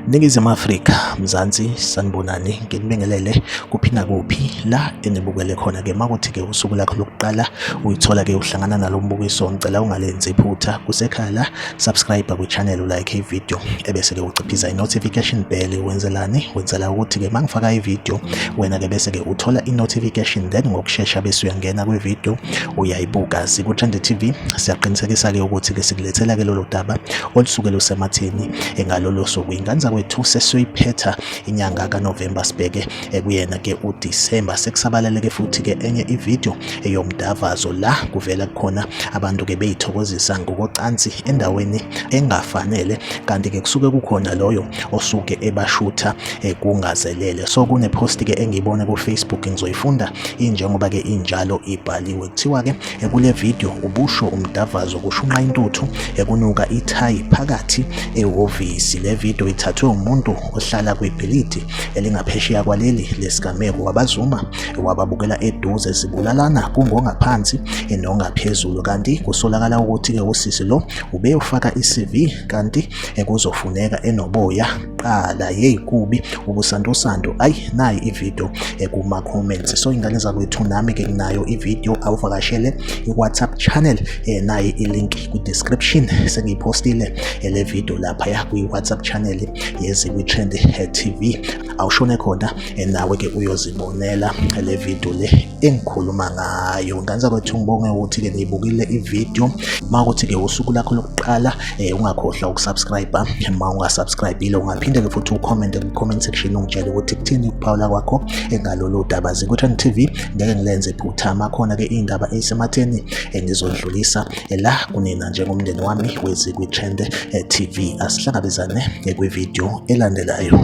Ningizimu Afrika, Mzansi, sanibonani, nginibingelele kuphi nakuphi la enibukele khona ke. Makuthi ke usuku lakho lokuqala uyithola ke uhlangana nalo mbukiso, ngicela ungalenzi iphutha, kusekhaya la, subscribe kwi-channel, ulike i-video, ebese ke uciphiza i-notification bell. Wenzelani? Wenzela ukuthi ke mangifaka i-video wena ke bese ke uthola i-notification, then ngokushesha bese uyangena kwi-video uyayibuka. Siku-Trend TV, siyaqinisekisa ke ukuthi ke sikulethela ke lolo daba olusuke lusematheni ngalolo suku. Ingane zakwethu, sesiyoyiphetha inyanga kaNovember, sibheke kuyena ke uDisemba. Sekusabalaleke futhi ke enye ivideo eyomdavazo la kuvela kukhona abantu ke beyithokozisa ngokocansi endaweni engafanele, kanti ke kusuke kukhona loyo osuke ebashutha kungazelele. So kunepost ke engiyibone ku-Facebook, ngizoyifunda injengoba ke injalo ibhaliwe. Kuthiwa ke kule video ubusho umdavazo, kushunqa intuthu, ekunuka ithayi phakathi ehhovisi. Le video ithathwe umuntu ohlala kwibhilidi elingaphesheya kwaleli lesigameko, wabazuma wababukela eduze zibulalana kungongaphansi nongaphezulu. Kanti kusolakala ukuthi-ke usisi lo ubeyofaka i-CV, kanti kuzofuneka enoboya qala. Yeyi, kubi ubusantosando. Ayi, nayi ivideo kuma-comments. So ingane zakwethu, nami-ke nginayo ivideo, awuvakashele i-WhatsApp channel, nayi i-link kwi-description. Sengiyipostile le video laphaya kwi-WhatsApp channel yeZikwi-Trend TV, awushone khona nawe-ke uyozibonela le video le engikhuluma ngayo. Ngane zakwethu, ngibonge ukuthi-ke niyibukile ivideo. Uma kuthi-ke usuku lakho lokuqala, ungakhohlwa ukusubscribe uma ungasubscribe-ile. Ungaphinde-ke futhi ucommente ku-comment section, ungitshele ukuthi kuthini ukuphawula kwakho ngalolu daba. Ziku-Trend TV, ngeke ngilenze iphutha. Makhona-ke iy'ndaba ey'sematheni, ngizodlulisa la kunina njengomndeni wami weZikwi-Trend TV. Asihlangabezane kwividiyo elandelayo.